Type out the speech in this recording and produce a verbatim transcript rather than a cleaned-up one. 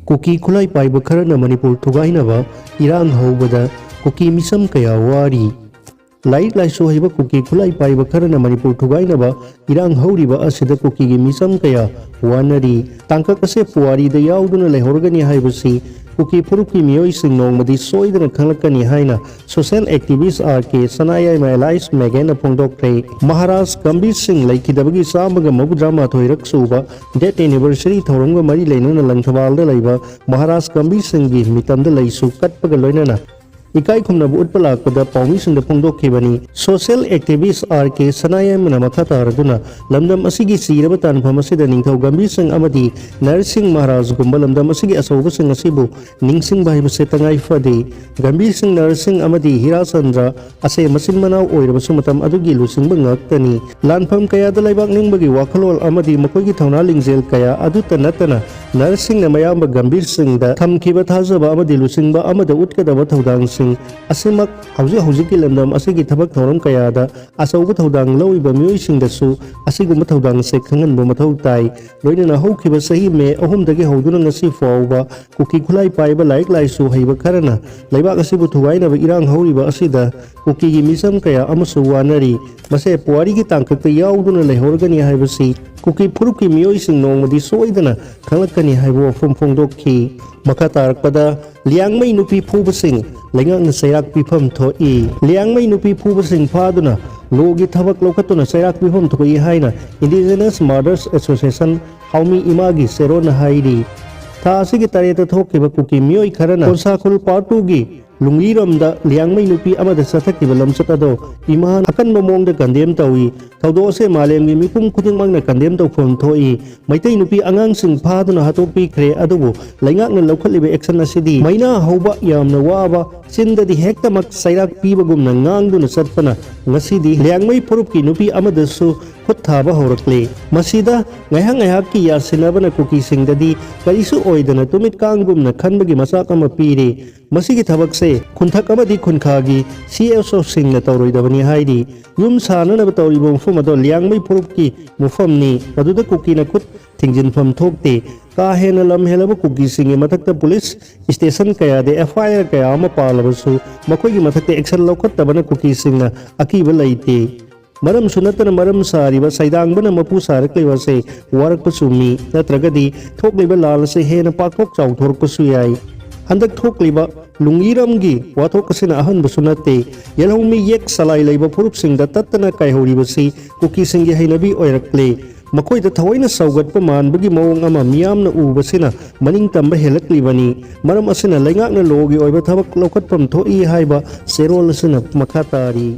ꯀꯨꯀꯤ ꯈꯨꯠꯂꯥꯏ ꯄꯥꯏꯕ ꯈꯔꯅ ꯃꯅꯤꯄꯨꯔ ꯊꯨꯒꯥꯏꯅꯕ ꯏꯔꯥꯡ ꯍꯧꯕꯗ ꯀꯨꯀꯤ ꯃꯤꯆꯝ ꯀꯌꯥ ꯋꯥꯔꯤ꯫ ꯂꯥꯏꯔꯤꯛ ꯂꯥꯏꯁꯨ ꯍꯩꯕ ꯀꯨꯀꯤ ꯈꯨꯠꯂꯥꯏ ꯄꯥꯏꯕ ꯈꯔꯅ ꯃꯅꯤꯄꯨꯔ ꯊꯨꯒꯥꯏꯅꯕ ꯏꯔꯥꯡ ꯍꯧꯔꯤꯕ ꯑꯁꯤꯗ ꯀꯨꯀꯤꯒꯤ ꯃꯤꯆꯝ ꯀꯌꯥ ꯋꯥꯅꯔꯤ꯫ ꯇꯥꯡꯀꯛ ꯑꯁꯦ ꯄꯨꯋꯥꯔꯤꯗ ꯌꯥꯎꯗꯨꯅ ꯂꯩꯍꯧꯔꯒꯅꯤ ꯍꯥꯏꯕꯁꯤ ꯀꯨꯀꯤ ꯐꯨꯔꯨꯞꯀꯤ ꯃꯤꯑꯣꯏꯁꯤꯡ ꯅꯣꯡꯃꯗꯤ ꯁꯣꯏꯗꯅ ꯈꯪꯂꯛꯀꯅꯤ ꯍꯥꯏꯅ social activist R K ꯁꯅꯥꯌꯥꯏꯃ alias ꯃꯦꯒꯦꯟꯅ ꯐꯣꯡꯗꯣꯛꯈ꯭ꯔꯦ꯫ ꯃꯍꯥꯔꯥꯖ ꯒꯝꯚꯤꯔ ꯁꯤꯡ ꯂꯩꯈꯤꯗꯕꯒꯤ ꯆꯥꯝꯃꯒ ꯃꯧꯗ꯭ꯔꯥ ꯃꯥꯊꯣꯏꯔꯛ ꯁꯨꯕ death anniversary ꯊꯧꯔꯝꯒ ꯃꯔꯤ ꯂꯩꯅꯅ ꯂꯪꯊꯕꯥꯜꯗ ꯂꯩꯕ ꯃꯍꯥꯔꯥꯖ ꯒꯝꯚꯤꯔ ꯁꯤꯡꯒꯤ ꯃꯤꯇꯝꯗ ꯂꯩꯁꯨ ꯀꯠꯄꯒ ꯂꯣꯏꯅꯅ ꯏꯀꯥꯏ ꯈꯨꯝꯅꯕ ꯎꯠꯄ ꯂꯥꯛꯄꯗ ꯄꯥꯎꯃꯤꯁꯤꯡꯗ ꯐꯣꯡꯗꯣꯛꯈꯤꯕꯅꯤ꯫ Social activist R K ꯁꯅꯥꯌꯥꯏꯃꯅ ꯃꯈꯥ ꯇꯥꯔꯗꯨꯅ, ꯂꯝꯗꯝ ꯑꯁꯤꯒꯤ ꯆꯤꯔꯕ ꯇꯥꯟꯐꯝ ꯑꯁꯤꯗ ꯅꯤꯡꯊꯧ ꯒꯝꯚꯤꯔ ꯁꯤꯡ ꯑꯃꯗꯤ ꯅꯔ ꯁꯤꯡ ꯃꯍꯥꯔꯥꯖꯒꯨꯝꯕ ꯂꯝꯗꯝ ꯑꯁꯤꯒꯤ ꯑꯆꯧꯕꯁꯤꯡ ꯑꯁꯤꯕꯨ ꯅꯤꯡꯁꯤꯡꯕ ꯍꯥꯏꯕꯁꯦ ꯇꯉꯥꯏ ꯐꯗꯦ꯫ ꯒꯝꯚꯤꯔ ꯁꯤꯡ, ꯅꯔ ꯁꯤꯡ ꯑꯃꯗꯤ ꯍꯤꯔꯥ ꯆꯟꯗ꯭ꯔ ꯑꯁꯦ ꯃꯆꯤꯟ ꯃꯅꯥꯎ ꯑꯣꯏꯔꯕꯁꯨ ꯃꯇꯝ ꯑꯗꯨꯒꯤ ꯂꯨꯆꯤꯡꯕ ꯉꯥꯛꯇꯅꯤ꯫ ꯂꯥꯟꯐꯝ ꯀꯌꯥꯗ ꯂꯩꯕꯥꯛ ꯅꯤꯡꯕꯒꯤ ꯋꯥꯈꯜꯂꯣꯟ ꯑꯃꯗꯤ ꯃꯈꯣꯏꯒꯤ ꯊꯧꯅꯥ ꯂꯤꯡꯖꯦꯜ ꯀꯌꯥ ꯑꯗꯨꯇ ꯅꯠꯇꯅ ꯅꯔ ꯁꯤꯡꯅ ꯃꯌꯥꯝꯕ ꯒꯝꯚꯤꯔ ꯁꯤꯡꯗ ꯊꯝꯈꯤꯕ ꯊꯥꯖꯕ ꯑꯃꯗꯤ ꯂꯨꯆꯤꯡꯕ ꯑꯃꯗ ꯎꯠꯀꯗꯕ ꯊꯧꯗꯥꯡꯁꯤꯡ ꯑꯁꯤꯃꯛ ꯍꯧꯖꯤꯛ ꯍꯧꯖꯤꯛꯀꯤ ꯂꯝꯗꯝ ꯑꯁꯤꯒꯤ ꯊꯕꯛ ꯊꯧꯔꯝ ꯀꯌꯥꯗ ꯑꯆꯧꯕ ꯊꯧꯗꯥꯡ ꯂꯧꯔꯤꯕ ꯃꯤꯑꯣꯏꯁꯤꯡꯗꯁꯨ ꯑꯁꯤꯒꯨꯝꯕ ꯊꯧꯗꯥꯡ ꯑꯁꯦ ꯈꯪꯍꯟꯕ ꯃꯊꯧ ꯇꯥꯏ꯫ ꯂꯣꯏꯅꯅ ꯍꯧꯈꯤꯕ ꯆꯍꯤ ꯃꯦ ꯑꯍꯨꯝꯗꯒꯤ ꯍꯧꯗꯨꯅ ꯉꯁꯤ ꯐꯥꯎꯕ ꯀꯨꯀꯤ ꯈꯨꯠꯂꯥꯏ ꯄꯥꯏꯕ ꯂꯥꯏꯔꯤꯛ ꯂꯥꯏꯁꯨ ꯍꯩꯕ ꯈꯔꯅ ꯂꯩꯕꯥꯛ ꯑꯁꯤꯕꯨ ꯊꯨꯒꯥꯏꯅꯕ ꯏꯔꯥꯡ ꯍꯧꯔꯤꯕ ꯑꯁꯤꯗ ꯀꯨꯀꯤꯒꯤ ꯃꯤꯆꯝ ꯀꯌꯥ ꯑꯃꯁꯨ ꯋꯥꯅꯔꯤ꯫ ꯃꯁꯦ ꯄꯨꯋꯥꯔꯤꯒꯤ ꯇꯥꯡꯀꯛꯇ ꯌꯥꯎꯗꯨꯅ ꯂꯩꯍꯧꯔꯒꯅꯤ ꯍꯥꯏꯕꯁꯤ ꯀꯨꯀꯤ ꯐꯨꯔꯨꯞꯀꯤ ꯃꯤꯑꯣꯏꯁꯤꯡ ꯅꯣꯡꯃꯗꯤ ꯁꯣꯏꯗꯅ ꯈꯪꯂꯛꯀꯅꯤ ꯍꯥꯏꯕ ꯋꯥꯐꯝ ꯐꯣꯡꯗꯣꯛꯈꯤ꯫ ꯃꯈꯥ ꯇꯥꯔꯛꯄꯗ, ꯂꯤꯌꯥꯡꯃꯩ ꯅꯨꯄꯤ ꯐꯨꯕꯁꯤꯡ ꯂꯩꯉꯥꯛꯅ ꯆꯩꯔꯥꯛ ꯄꯤꯐꯝ ꯊꯣꯛꯏ꯫ ꯂꯤꯌꯥꯡꯃꯩ ꯅꯨꯄꯤ ꯐꯨꯕꯁꯤꯡ ꯐꯥꯗꯨꯅ ꯂꯣꯒꯤ ꯊꯕꯛ ꯂꯧꯈꯠꯇꯨꯅ ꯆꯩꯔꯥꯛ ꯄꯤꯐꯝ ꯊꯣꯛꯏ ꯍꯥꯏꯅ Indigenous Mothers Association ꯍꯥꯎꯃꯤ ꯏꯃꯥꯒꯤ ꯆꯦꯔꯣꯟꯅ ꯍꯥꯏꯔꯤ꯫ ꯊꯥ ꯑꯁꯤꯒꯤ ꯇꯔꯦꯠꯇ ꯊꯣꯛꯈꯤꯕ ꯀꯨꯀꯤ ꯃꯤꯑꯣꯏ ꯈꯔꯅ ꯀꯣꯟꯁꯥꯈꯨꯜ Part Two ꯒꯤ ꯂꯨꯡꯂꯤꯔꯣꯝꯗ ꯂꯤꯌꯥꯡꯃꯩ ꯅꯨꯄꯤ ꯑꯃꯗ ꯆꯠꯊꯈꯤꯕ ꯂꯝꯆꯠ ꯑꯗꯣ ꯏꯃꯥꯅ ꯑꯀꯟꯕ ꯃꯑꯣꯡꯗ condemn ꯇꯧꯏ꯫ ꯊꯧꯗꯣꯛ ꯑꯁꯦ ꯃꯥꯂꯦꯝꯒꯤ ꯃꯤꯄꯨꯝ ꯈꯨꯗꯤꯡꯃꯛꯅ condemn ꯇꯧꯐꯝ ꯊꯣꯛꯏ꯫ ꯃꯩꯇꯩ ꯅꯨꯄꯤ ꯑꯉꯥꯡꯁꯤꯡ ꯐꯥꯗꯨꯅ ꯍꯥꯠꯇꯣꯛꯄꯤꯈ꯭ꯔꯦ, ꯑꯗꯨꯕꯨ ꯂꯩꯉꯥꯛꯅ ꯂꯧꯈꯠꯂꯤꯕ action ꯑꯁꯤꯗꯤ ꯃꯩꯅꯥ ꯍꯧꯕ ꯌꯥꯝꯅ ꯋꯥꯕ, ꯆꯤꯟꯗꯗꯤ ꯍꯦꯛꯇꯃꯛ ꯆꯩꯔꯥꯛ ꯄꯤꯕꯒꯨꯝꯅ ꯉꯥꯡꯗꯨꯅ ꯆꯠꯄꯅ ꯉꯁꯤꯗꯤ ꯂꯤꯌꯥꯡꯃꯩ ꯐꯨꯔꯨꯞꯀꯤ ꯅꯨꯄꯤ ꯑꯃꯗꯁꯨ ꯈꯨꯠ ꯊꯥꯕ ꯍꯧꯔꯛꯂꯦ꯫ ꯃꯁꯤꯗ ꯉꯥꯏꯍꯥꯛ ꯉꯥꯏꯍꯥꯛꯀꯤ ꯌꯥꯁꯤꯟꯅꯕꯅ ꯀꯨꯀꯤꯁꯤꯡꯗꯗꯤ ꯀꯔꯤꯁꯨ ꯑꯣꯏꯗꯅ ꯇꯨꯃꯤꯠ ꯀꯥꯡꯒꯨꯝꯅ ꯈꯟꯕꯒꯤ ꯃꯆꯥꯛ ꯑꯃ ꯄꯤꯔꯦ꯫ ꯃꯁꯤꯒꯤ ꯊꯕꯛꯁꯦ ꯈꯨꯟꯊꯛ ꯑꯃꯗꯤ ꯈꯨꯟꯈꯥꯒꯤ C S O ꯁꯤꯡꯅ ꯇꯧꯔꯣꯏꯗꯕꯅꯤ ꯍꯥꯏꯔꯤ꯫ ꯌꯨꯝ ꯁꯥꯅꯅꯕ ꯇꯧꯔꯤꯕ ꯃꯐꯝ ꯑꯗꯣ ꯂꯤꯌꯥꯡꯃꯩ ꯐꯨꯔꯨꯞꯀꯤ ꯃꯐꯝꯅꯤ꯫ ꯃꯗꯨꯗ ꯀꯨꯀꯤꯅ ꯈꯨꯠ ꯊꯤꯡꯖꯤꯟꯐꯝ ꯊꯣꯛꯇꯦ꯫ ꯀꯥ ꯍꯦꯟꯅ ꯂꯝ ꯍꯦꯜꯂꯕ ꯀꯨꯀꯤꯁꯤꯡꯒꯤ ꯃꯊꯛꯇ ꯄꯨꯂꯤꯁ ꯁ꯭ꯇꯦꯁꯟ ꯀꯌꯥꯗ ꯑꯦꯐ ꯑꯥꯏ ꯑꯥꯔ ꯀꯌꯥ ꯑꯃ ꯄꯥꯜꯂꯕꯁꯨ ꯃꯈꯣꯏꯒꯤ ꯃꯊꯛꯇ ꯑꯦꯛꯁꯟ ꯂꯧꯈꯠꯇꯕꯅ ꯀꯨꯀꯤꯁꯤꯡꯅ ꯑꯀꯤꯕ ꯂꯩꯇꯦ꯫ ꯃꯔꯝꯁꯨ ꯅꯠꯇꯅ ꯃꯔꯝ ꯁꯥꯔꯤꯕ ꯁꯩꯗꯥꯡꯕꯅ ꯃꯄꯨ ꯁꯥꯔꯛꯂꯤꯕ ꯑꯁꯤ ꯋꯥꯔꯛꯄ ꯆꯨꯝꯃꯤ, ꯅꯠꯇ꯭ꯔꯒꯗꯤ ꯊꯣꯛꯂꯤꯕ ꯂꯥꯜ ꯑꯁꯤ ꯍꯦꯟꯅ ꯄꯥꯛꯊꯣꯛ ꯆꯥꯎꯊꯣꯔꯛꯄꯁꯨ ꯌꯥꯏ꯫ ꯍꯟꯗꯛ ꯊꯣꯛꯂꯤꯕ ꯂꯨꯡꯒꯤꯔꯝꯒꯤ ꯋꯥꯊꯣꯛ ꯑꯁꯤꯅ ꯑꯍꯟꯕꯁꯨ ꯅꯠꯇꯦ꯫ ꯌꯦꯜꯍꯧꯃꯤ ꯌꯦꯛ ꯁꯂꯥꯏ ꯂꯩꯕ ꯐꯨꯔꯨꯞꯁꯤꯡꯗ ꯇꯠꯇꯅ ꯀꯥꯏꯍꯧꯔꯤꯕꯁꯤ ꯀꯨꯀꯤꯁꯤꯡꯒꯤ ꯍꯩꯅꯕꯤ ꯑꯣꯏꯔꯛꯂꯦ꯫ ꯃꯈꯣꯏꯗ ꯊꯑꯣꯏꯅ ꯁꯧꯒꯠꯄ ꯃꯥꯟꯕꯒꯤ ꯃꯑꯣꯡ ꯑꯃ ꯃꯤꯌꯥꯝꯅ ꯎꯕꯁꯤꯅ ꯃꯅꯤꯡ ꯇꯝꯕ ꯍꯦꯜꯂꯛꯂꯤꯕꯅꯤ꯫ ꯃꯔꯝ ꯑꯁꯤꯅ ꯂꯩꯉꯥꯛꯅ ꯂꯣꯒꯤ ꯑꯣꯏꯕ ꯊꯕꯛ ꯂꯧꯈꯠꯐꯝ ꯊꯣꯛꯏ ꯍꯥꯏꯕ ꯆꯦꯔꯣꯜ ꯑꯁꯤꯅ ꯃꯈꯥ ꯇꯥꯔꯤ꯫